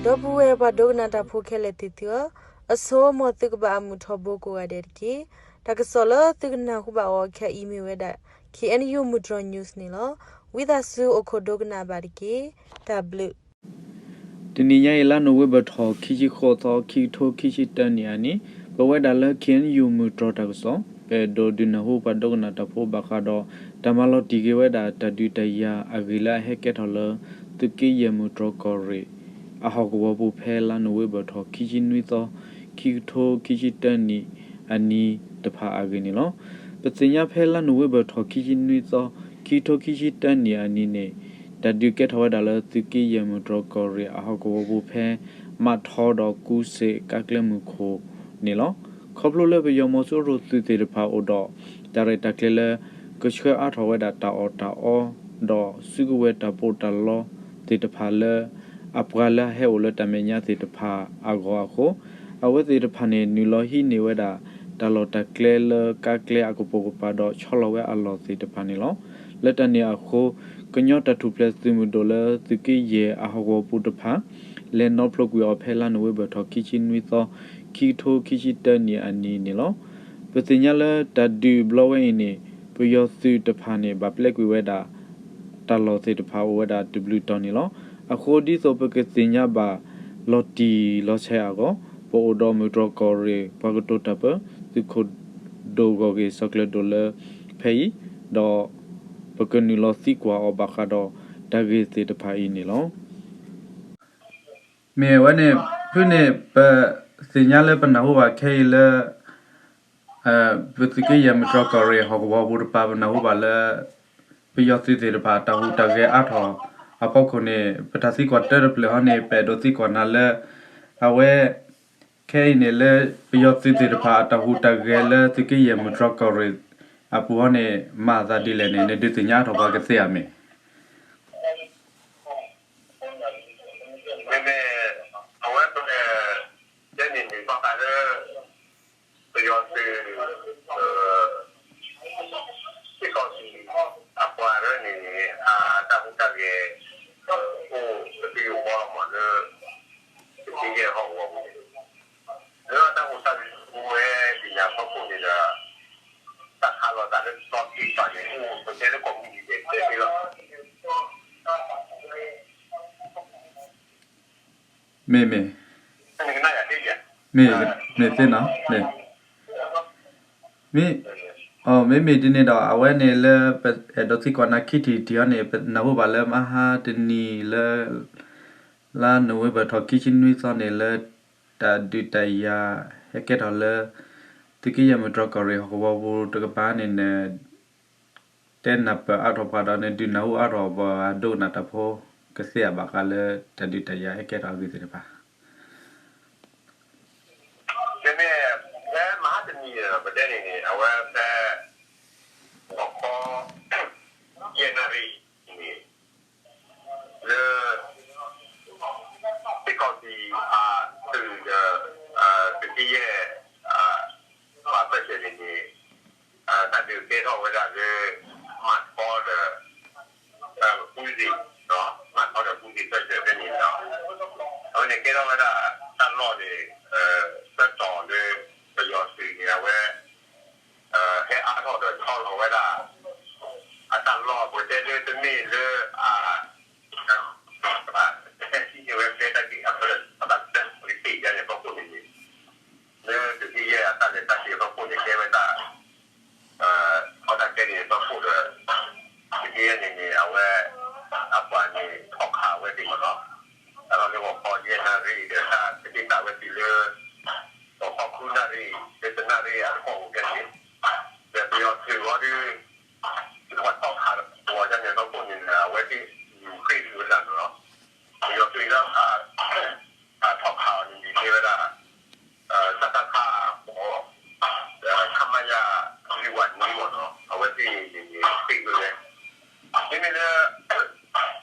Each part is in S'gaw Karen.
ဒီပုၢ်ဝဲၢ်ပှၤဒိကနၣ်တၢ်ဖိခဲလၢာ်သ့ၣ်သုဧၢ, အဆိ မ်သုကဘၣ်အမုာ်ထီဘိကိးဂၤဒဲးတက့ၢ်. တၢ်ကစီၣ်လၢသုကနၢ်ဟူဘၣ်အီၤခဲအံၤမ့ၢ်ဝဲဒၣ် K N U မုၢ်တြီၤ news န့ၣ်လီၤ. ဝံသးစူၤအိၣ်ခိးဒိကနၣ်ဘၣ်တက့ၢ်. တၢ်ဘျုး တနံၤညါအံၤ လါနိၣ်ဝ့ဘၢၣ်ထီၣ်ခံဆံဃိးသီ ခံကထိခံဆံတၢနံၣ်အနံၤ ပဝဲဒၣ်လၢ K N U မုၢ်တြီၤတၢ်ကစီၣ် ပအဲၣ်ဒိးဒုးနၢ်ဟူပှၤဒိကနၣ်တၢ်ဖိဘၣ်ဃးဒီး တၢ်မၤလီၤတံၢ်က့ၤဝဲဒၣ်တၢ်ဒုးတၢ်ယၤအဂ့ၢ်လၢအဟဲကဲထီၣ်လၢ သုးက့ယဲၢ်မုၢ်တြီၤကီၢ်ရ့ၣ် အဟီၣ်ကဝီၤပူၤဖဲလါနိၣ်ဝ့ဘၢၣ်ထီၣ်ခံဆံနွံသီ ခံကထိခံဆံတၢနံၣ်အနံၤတဖၣ်အဂ့ၢ်န့ၣ်လီၤ. ပသ့ၣ်ညါဖဲလါနိၣ်ဝ့ဘၢၣ်ထီၣ်ခံဆံနွံသီ ခံကထိခံဆံတၢနံၣ်အနံၤန့ၣ် တၢ်ဒုးကဲထီၣ်ဝဲဒၣ်လၢသုးက့ယဲၢ်မုၢ်တြီၤကီၢ်ရ့ၣ်အဟီၣ်ကဝီၤပူၤဖဲ မးထီဒီးကူစ့းကါကျဲမုၢ်ခိၣ်န့ၣ်လီၤ. ခီဖျိလၢပယီၤမီၤစိရိၤသုးသ့ၣ်တဖၣ်အိၣ်ဒီး တၢ်ရဲၣ်တၢ်ကျဲၤလၢ ကဆှၢအါထီၣ်ဝဲဒၣ်တၢ်အီၣ်တၢ်အီ ဒီးစုကဝဲၤတၢ်ပီးတၢ်လီသ့ၣ်တဖၣ်လၢ အပှၤလၢအဟဲအိၣ်လၢတၢ်မဲာ်ညါသ့ၣ်တဖၣ်အဂီၢ်အဃိ အဝဲသ့ၣ်တဖၣ်န့ၣ် နုာ်လီၤဟံးန့ၢ်ဝဲဒၣ် တၢ်လီၢ်တၢ်ကျဲလၢကါကျဲအကပိာ်ကပၤဒီးဆီလီၤဝဲအလီၢ်သ့ၣ်တဖၣ်န့ၣ်လီၤ. လၢတၢ်န့ၣ်အဃိ ကညီတၢ်ထူၣ်ဖျဲးသုးမုၢ်ဒိၣ်လၢသုးက့ယဲၢ်အဟီၣ်ကဝီၤပူၤတဖၣ် လဲၤနီဖျိကွံာ်အီၤဖဲလါနိၣ်ဝ့ဘၢၣ်ထီၣ်ခံဆံနွံသီ ခံကထိခံဆံတၢနံၣ်အနံၤန့ၣ်လီၤ. ပသ့ၣ်ညါလၢတၢ်ဒုးဘျီဝဲအံၤန့ၣ် ပယီၤသုးတဖၣ်န့ၣ် ဘၣ်ပျဲကွံာ်ဝဲဒၣ် တၢ်လီၢ်သ့ၣ်တဖၣ်အိၣ်ဝဲဒၣ်တဘျုးတီၤန့ၣ်လီၤ. အဃိဒ်သိးပကသ့ၣ်ညါဘၣ်လီၤတံၢ်လီၤဆဲးအဂီၢ် ပအိၣ်ဒီးမုၢ်တြီၤကီၢ်ရ့ၣ် ပှၤကတိၤတၢ်ပၢ သုးခိၣ်ဒိၣ်ဂီၢ်ဂ့ၢ်စီၤကျၢၤဒိၣ်လၢဖဲအံၤ ဒီးပကနုာ်လီၤသံကွၢ်အီၤဘၣ်ဃးဒီးတၢ်ဂ့ၢ်သ့ၣ်တဖၣ်အံၤန့ၣ်လီၤ. မ့ၢ်ဝဲန့ၣ် ဖုန့ၣ် ပသ့ၣ်ညါလၢပနၢ်ဟူဘၣ်ခဲအံၤလၢ ပသုးက့ယဲၢ်မုၢ်တြီၤကီၢ်ရ့ၣ်ဟီၣ်ကဝီၤပူၤတဖၣ် ပနၢ်ဟူဘၣ်လၢ ပယီၤသုးသ့ၣ်တဖၣ် တၢ်ဟူးတၢ်ဂဲၤအါထီၣ်အဖီခိၣ်န့ၣ် ပတၢ်သံကွၢ်တၢတဖျၢၣ်ဟီန့ၣ် ပအဲၣ်ဒိးသံကွၢ်နၤလၢ အဝဲ ခဲအံၤန့ၣ်လၢ ပယီၤသုးသ့ၣ်တဖၣ် အတၢ်ဟူးတၢ်ဂဲၤလၢသုးက့ယဲၢ်မုၢ်တြီၤကီၢ်ရ့ၣ်အပူၤဟီန့ၣ် မၤအသးဒ်လဲၣ်န့ၣ် နဒုးသ့ၣ်ညါအါထီၣ်ပှၤကသ့ဧါမ့ၢ် မ့မ့ၢ် အဝဲပ တဲန့ၣ်န့ၣ် ဘၣ်ဃးလၢ ပယီၤသုး စ့ၢ်ကီး အပှၤရၢန့ၣ်န့ၣ် အတၢ်ဟူးတၢ်ဂဲၤ အိၣ်တဘ့ၣ်အဘီလီၤမးလၢ သုးက့ယဲၢ်ဟီၣ်ကဝီၤပူၤန့ၣ် လၢအတၢ်ဟူးတၢ်ဂဲၤအိၣ်ဝဲဒၣ်အဖီခိၣ်န့ၣ်ဒီး တၢ်ခးလိာ်သးလၢလီၤတံၢ်တဖၣ်န့ၣ် အိၣ်ပတဲလၢကိးမုၢ်နံၤဒဲးတဲသ့လီၤ. မ့ၢ်မ့ၢ်, မ့ၢ်သ့နီၤ, မ့ၢ်, မ့မ့ၢ်ဒ်န့ၣ်ဒီး အဝဲန့ၣ်လၢပအဲၣ်ဒိးသံကွၢ်နၤခံထံၣ်တထံၣ်အံၤန့ၣ် ပနၢ်ဟူဘၣ်လၢမဟါတနံၤလၢ လါနိၣ်ဝ့ဘၢၣ်ထီၣ်ခံဆံနွံသီန့ၣ်လၢ တၢ်ဒုးတၢ်ယၤဟဲကဲထီၣ်လၢ သုးက့ယဲၢ်မုၢ်တြီၤကီၢ်ရ့ၣ်ဟီၣ်ကဝီၤပူၤတကပၤန့ၣ် နတဲနၢ်ပၢၢ်အါထီၣ်ပှၤဒီး နဒုးနၢ်ဟူအါထီၣ်ပှၤဒိကနၣ်တၢ်ဖိကသ့ဧါ ဘၣ်ဃးလၢတၢ်ဒုးတၢ်ယၤဟဲကဲထီၣ်အဂ့ၢ်သ့ၣ်တဖၣ် မ့မ့ၢ် ဖဲမဟါတနံၤန့ၣ်ဒီး ပတဲန့ၣ်န့ၣ် အဝဲဖဲ ဂီၤခီ ယဲၢ်နၣ်ရံၣ်န့ၣ် လၢ စ့ၢ်ကီးသုး အသုးဒီး သုးက့ယဲၢ် ပှၤပၢၢ်ဆၢန့ၣ်န့ၣ် တၢ်ဒုးကဲထီၣ်ဝဲဒၣ်လၢ မၤထီဒီး ကူစ့ၣ်, မၤထီဒီးကူစ့ၣ်ပၢၢ်ဆၢဖဲန့ၣ်ဒီး အဝဲန့ၣ်ကဲထီၣ်ဝဲဒၣ်တၢ်လီၢ်န့ၣ် ဆၢကတီၢ်လၢ ပယီၤသုးန့ၣ် အဝဲ ဟဲအါထီၣ်ဒီးဆီလီၤဝဲဒၣ် အတၢ်လီၢ်အပူၤ တဲလၢတမ့ၢ်လၢ အ ဟဲစံၣ်န့ၢ်ဝဲဖဲတၢ်ဂ့ၢ်အဖၢလၢ အတၢ်ကတၢၢ်ကတ့ၢ်ယါန့ၣ်အဖီခိၣ်န့ၣ်န့ၣ် လၢသုးက့ယဲၢ်အတၢ်လဲၤတၢ်က့ၤအဖီခိၣ်န့ၣ် ကဲဝဲဒၣ် အတၢ်ကဲန့ၣ်အဖီခိၣ်ဒီး သုးက့ယဲၢ်န့ၣ်န့ၣ် အဝဲ အပှၤန့ၣ်ထီၣ်ခးဝဲသ့ၣ်မ့ၢ်နီၤ, တၢ်လီၢ်လၢဂီၤခီယဲၢ်နၣ်ရံၣ်ဒီး တၢ်ကသံၣ်သးဝဲတုၤလၢ ဂီၤခီဃုနၣ်ရံၣ် လၢတနၣ်ရံၣ်အတခီၣ်အိၣ်ကဲန့ၣ် ဒီးပယီၤသုးအီၤဒီး ပှၤထီၣ်ခးဒီးပှၤကန့ၣ်အဖီခိၣ်န့ၣ် အဝဲသ့ၣ်ဃ့ၢ်ကွံာ်ဝဲဒၣ်န့ၣ်လီၤ. ပယီၤသုးလၢ ထီၣ်ခးအီၤန့ၣ် မ့ၢ်တဲဝဲဒၣ် စကခ ဃိး ခမရ လွံၢ်ဝးနွံမ့ၢ်နီၤ အဝဲသ့ၣ်န့ၣ်န့ၣ် ဃ့ၢ်ကွံာ်ဝဲ မ့မ့ၢ်လၢ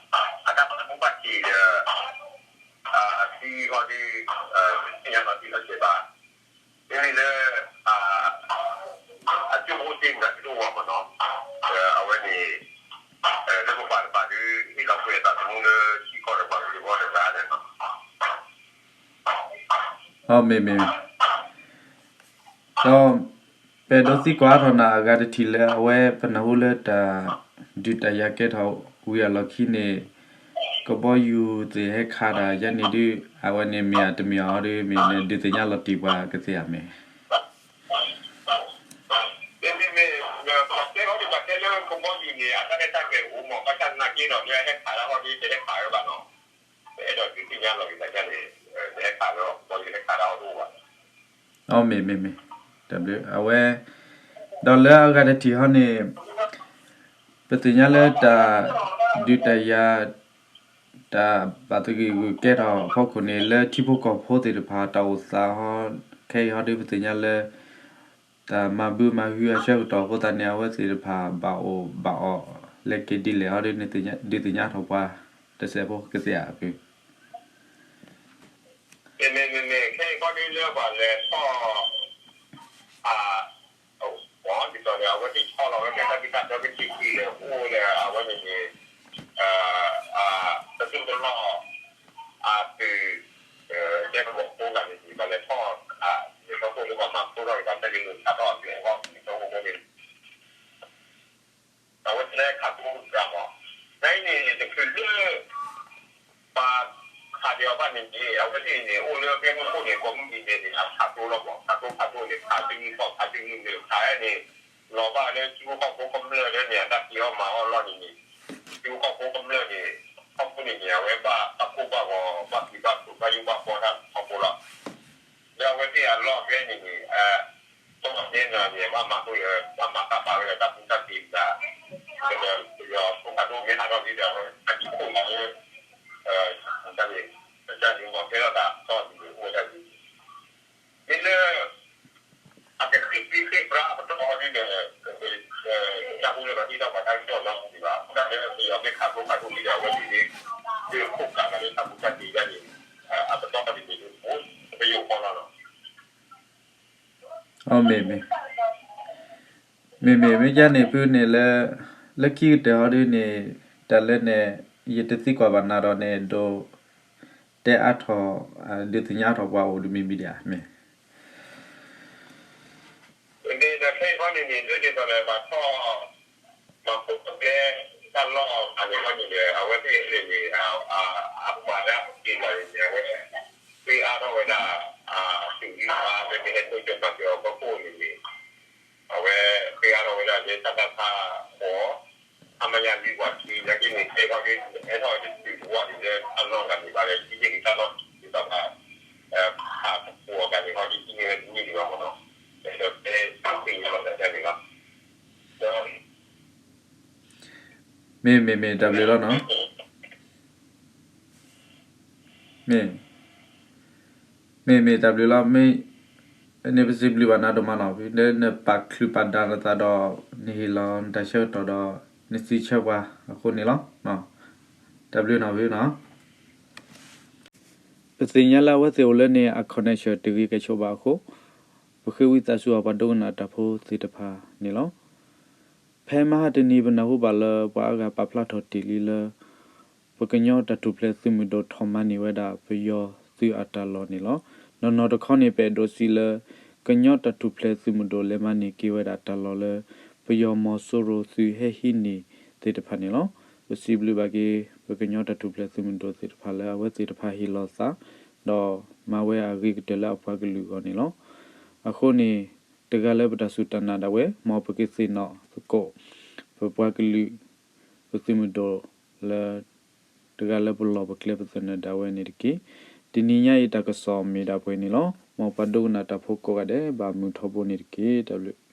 အတၢ်ပာ်မူပာ်တ့ၢ်ဒီး အသံအီၤဒီး သ့ၣ်ညါလီၤတံၢ်လီၤဆဲးဘၣ် မ့မ့ၢ်လၢ အကၠိဖိသ့ၣ်မနုၤကဒိၣ်ဝဲမ့ၢ်နီၤ အဝဲန့ၣ် လၢပပှၤတပၤဒုး ဟ့ၣ်လီၤကွံာ်အသးသမူလၢထံကီၢ်ဒီးပှၤကလုာ်အဂီၢ်တဂၤန့ၣ်လီၤ. မ့ၢ်မ့ၢ်, ဒီး ပအဲၣ်ဒိးသံကွၢ်အါထီၣ်နၤအဂၤတထံၣ်လၢ အဝဲပနၢ်ဟူလၢတၢ်ဒုးတၢ်ယၤကဲထီၣ်ဝံၤအလီၢ်ခံန့ၣ် ကဘီယူၤသ့ၣ်ဟဲခးတၢ်ယါန့ၣ်ဒုး အဝဲန့ၣ်မ့ၢ်အတမ့ၢ်အီၤဒုး မ့ၢ်နဒုးသ့ၣ်ညါလီၤတံၢ်ပှၤကသ့ဧါမ့ၢ် မ့မ့ၢ် ပှၤတဲလီၤဒ်ပှၤတဲလၢကဘီယူၤန့ၣ် အတၢ်ရဲၣ်တၢ်ကျဲၤအိၣ်မး ဘၣ်ဆၣ်သနာ်က့ဒီး လၢအဟဲခးတၢ်ဟီဒ်တဟဲခးဝဲဘၣ်နီၤ, ပအဲၣ်ဒိးဒုးသ့ၣ်ညါလီၤက့ၤသးဒ်န့ၣ်, တဟဲခးဝဲဘီယူၤဟဲခးတၢ်ဟီဒ်အိၣ်ဘၣ်. မ့ၢ်မ့ၢ်မ့ၢ်, အဝဲ ဒီးလၢအဂၤတထံၣ်ဟီန့ၣ် ပသ့ၣ်ညါလၢတၢ်ဒုးတၢ်ယၤ တၢ်ဘၣ်သဂၢၢ်ဂုာ်ကဲထီၣ်အဖီခိၣ်န့ၣ် လၢထံဖိကီၢ်ဖိသ့ၣ်တဖၣ်တၢ်အိၣ်သးဟီ ခဲအံၤဟီဒုးပသ့ၣ်ညါလၢ တၢ်မၤဘုမၤဟုအဆၢကတီၢ်အဃိသတးန့ၣ် အဝဲသ့ၣ်တဖၣ်ဘၣ်အိၣ်ဘၣ်အီၣ်လဲၤက့ၤဒ်လဲၣ်ဟီဒုး ဒုးသ့ၣ်ညါထီၣ်ပှၤတစဲးဖိကသ့ဧါအဖု မ့မ့ၢ်မ့မ့ၢ် ခဲအံၤခီဒ်လၢပှၤလဲၤထီၣ် အ ဒ်သိးန့ၣ် အဝဲသ့ၣ်ဆီလီၤဝဲတၢ်ဘံၣ်တၢ်ဘၢကဆံးဆံးလၢအိၣ်လၢအဝဲန့ၣ်န့ၣ် တၢ်သုးတလီၢ် အသုး တဲကဝီၤဖိဂၤန့ၣ်န့ၣ် ပှၤလဲၤထီၣ် လဲၤထီၣ်အိၣ်လၢပှၤမၤဖိထီၣ်က့ၤပှၤတၢ်ဂ့ၢ်လိာ်သးထီၣ်အသုးအဂီၢ် တၢ်အိၣ်ဖိန့ၣ် အဝဲသ့ၣ်ခးကျိတဂၤမး, နအံၤန့ၣ် တချုးလၢ ပှၤခးဒံးအီၤဘၣ်န့ၣ်န့ၣ် အဝဲသ့ၣ်န့ၣ် အိၣ်လၢကျဲမုၢ်ခိၣ်န့ၣ် ကိးမုၢ်နံၤဒဲးန့ၣ် အခးကျိလီၤမး, ခးကျိခးကျိန့ၣ် ခးတနံၤဃီ ခးတနံၤနံၤ ခးန့ၣ် လီၤဘၣ်လၢထံဖိကီၢ်ဖိကမျၢၢ်လၢန့ၣ် အတၢ်ဖံးအီၣ်မၤအီၣ်လီၢ်န့ၣ်န့ၣ် ထံဖိကီၢ်ဖိကမျၢၢ်န့ၣ် ခီဖျိန့ၣ်န့ၣ် အဝဲဘၣ်တၢ်ကိၢ်ဘၣ်ဂီၤ ဘၣ်ဖံးဘၣ်ဖုး ဘၣ်ယိၣ်ဘၣ်ဘှီတၢ်ခီဖျိလီၤ. လၢအဝဲသ့ၣ်အလီၢ်ဖဲန့ၣ်န့ၣ် အ ကီၢ်တဲနၤန့ၣ် ဘၣ်မၤဃုာ်လၢ ဘၣ်မၤဃၣ်ပာ်ဝဲဒီးတၢ်ပူတၢ်ဖံးတၢ် ဒီးပယီၤဖိခးဒိၣ်မ့ၢ်ဟးထီၣ်လံဒီး အဝဲအတံၤခိၣ်လီၤလၢ တၢ်န့ၣ် တၢ်န့ၣ် မ့ၢ်ကဲထီၣ်သးကီၢ်န့ၣ်အိၣ်ဝဲဒၣ်န့ၣ် မ့ၢ်လၢ အကဃ့သံဃ့ပြါအပတီၢ်ဒ်န့ၣ် တၢ်ဟူလၢပှၤဟ့ၣ်ထီၣ်ပှၤတၢ်ကစီၣ်နီတမံၤဘၣ်, အဃိသတးဒီးပယီၤမ့ၢ်ခးကျိခးဒိၣ်လံဒီးအဝဲသ့ၣ်န့ၣ် ဒုးခိၣ်ကးကးလၢတၢ်ပူတၢ်ဖံးတၢ်န့ၣ် အပတီၢ်တမံၤန့ၣ် ပယိၤဃီလီၤနီၤ မ့ၢ် မ့မ့ၢ် မ့ၢ်ကန့ၣ်ဖုန့ၣ်လၢ လၢခံကတၢၢ်ဟီဒုန့ၣ် တၢ်လၢန့ၣ် ယတသံကွၢ်ဘၣ်နၤဒီးန့ၣ် ဒိးတဲအါထီၣ် ဒုးသ့ၣ်ညါထီၣ်ပှၤအိၣ်တမံၤမံၤဒံးဧါ မ့ၢ် မ့ၢ်ဒီးခဲအံၤခီန့ၣ်န့ၣ် ဒ်န့ၣ်သိးဒီး ဘၣ်ထီၣ် မၤခိၣ်ပကျဲ တၢ်လီၢ်အန့ၣ်ခီန့ၣ်ဒီး အဝဲသ့ၣ်န့ၣ်န့ၣ် အပှၤလၢအပက့ၤလီၤန့ၣ်န့ၣ် အဝဲ ဃ့အါထီၣ်ဝဲဒၣ် သုးဂံၢ်ဘါလၢကဟဲစိာ်ကၠီပာ်စၢၤအဖီခိၣ်န့ၣ်န့ၣ် အဝဲဃ့အါထီၣ်ဝဲဒၣ်လၢတၢ်ဘၣ်ဖးဃီ ခမရ လွံၢ်ဝးခံ လၢကန့ၣ် ခဲခီက့ ဟဲထီၣ်ဝဲဒၣ်သုးတဝီန့ၣ်လၢတၢ်လီၢ်ဂၤန့ၣ် ဘၣ်လၢ ဒ်န့ၣ်က့ၤတၢ်လီၢ်န့ၣ် ဒ်သိးဘၣ် ဖးကပူၤအဂၤန့ၣ်ခီ ဒ်န့ၣ်ဝဲတန့ၢ်ဒံးဘၣ်မ့ၢ်နီၤ ဒီးဖဲသ့ၣ်ညါလီၤသးဒ်န့ၣ်လီၤ မ့ၢ်မ့ၢ်မ့ၢ်တၢ်ဘျုးလီၤနီၤ မ့ၢ် မ့ၢ်မ့ၢ်တၢ်ဘျုးလီၤ မ့ၢ် န့ၣ်ပစံးဘျုးဘၣ်နၤဒိၣ်မးနီၤ လၢနပာ်ချုးပာ်ဒၣ်နသးဒီး နဟ့ၣ်လီၤနတၢ်ဆၢကတီၢ်ဒီး နစံးဆၢပှၤအဃိန့ၣ်လီၤ. တၢ်ဘျုးနီၤဖုနီၤ ပသ့ၣ်ညါလၢအဝဲသ့ၣ်အိၣ်လၢန့ၣ် အ connection တဂ့ၤကဲဆိးဘၣ်အဃိ ပဃ့ဝံသးစူၤအီၤပှၤဒိကနၣ်တၢ်ဖိသ့ၣ်တဖၣ်န့ၣ်လီၤ. ဖဲမဟါတနံၤပနၢ်ဟူဘၣ်လၢပှၤအါဂၤပာ်ဖျါထီၣ်တ့ၢ်လံလၢ ပကညီတၢ်ထူၣ်ဖျဲးသုးမုၢ်ဒိၣ်ထီၣ်မၤန့ၢ်ဝဲဒၣ်ပယီၤသုးအတၢ်လီၢ်န့ၣ်လီၤ. နီၢ်နီၢ်တခီန့ၣ် ပအဲၣ်ဒိးစံးလၢ ကညီတၢ်ထူၣ်ဖျဲးသုးမုၢ်ဒိၣ်လဲၤမၤန့ၢ်က့ၤဝဲဒၣ်တၢ်လီၢ်လၢ ပယီၤမီၤစိရိၤသုးဟဲဟံးန့ၢ်သ့ၣ်တဖၣ်န့ၣ်လီၤ. ပစံးဘျုးဘၣ်က့ၤ ပကညီတၢ်ထူၣ်ဖျဲးသုးမုၢ်ဒိၣ်သ့ၣ်တဖၣ်လၢအဝဲသ့ၣ်တဖၣ်ဟ့ၣ်လီၤသး ဒီးမၤဝဲအဂ့ၤကတၢၢ်လၢအပှၤကလုာ်အဂီၢ်န့ၣ်လီၤ. အဃိန့ၣ် တဂၤလၢပတၢ်စူၢ်တၢ်နာ်ဒၣ်ဝဲ မ်ပကသ့ၣ်နီၣ်သကိး ပပှၤကလုာ် ပသုးမုၢ်ဒိၣ်လၢ တဂၤလၢပလီၢ်ပကျဲပသနၢၣ်ဒၣ်ဝဲန့ၣ်တက့ၢ်. တနံၤညါအံၤတၢ်ကစီၣ်မ့ၢ်ဒၣ်ပှဲၤန့ၣ်လီၤ. မ်ပှၤဒိကနၣ်တၢ်ဖိကိးဂၤဒဲး ဘၣ်မုာ်ထီဘိန့ၣ်တက့ၢ်. တၢ်ဘျုး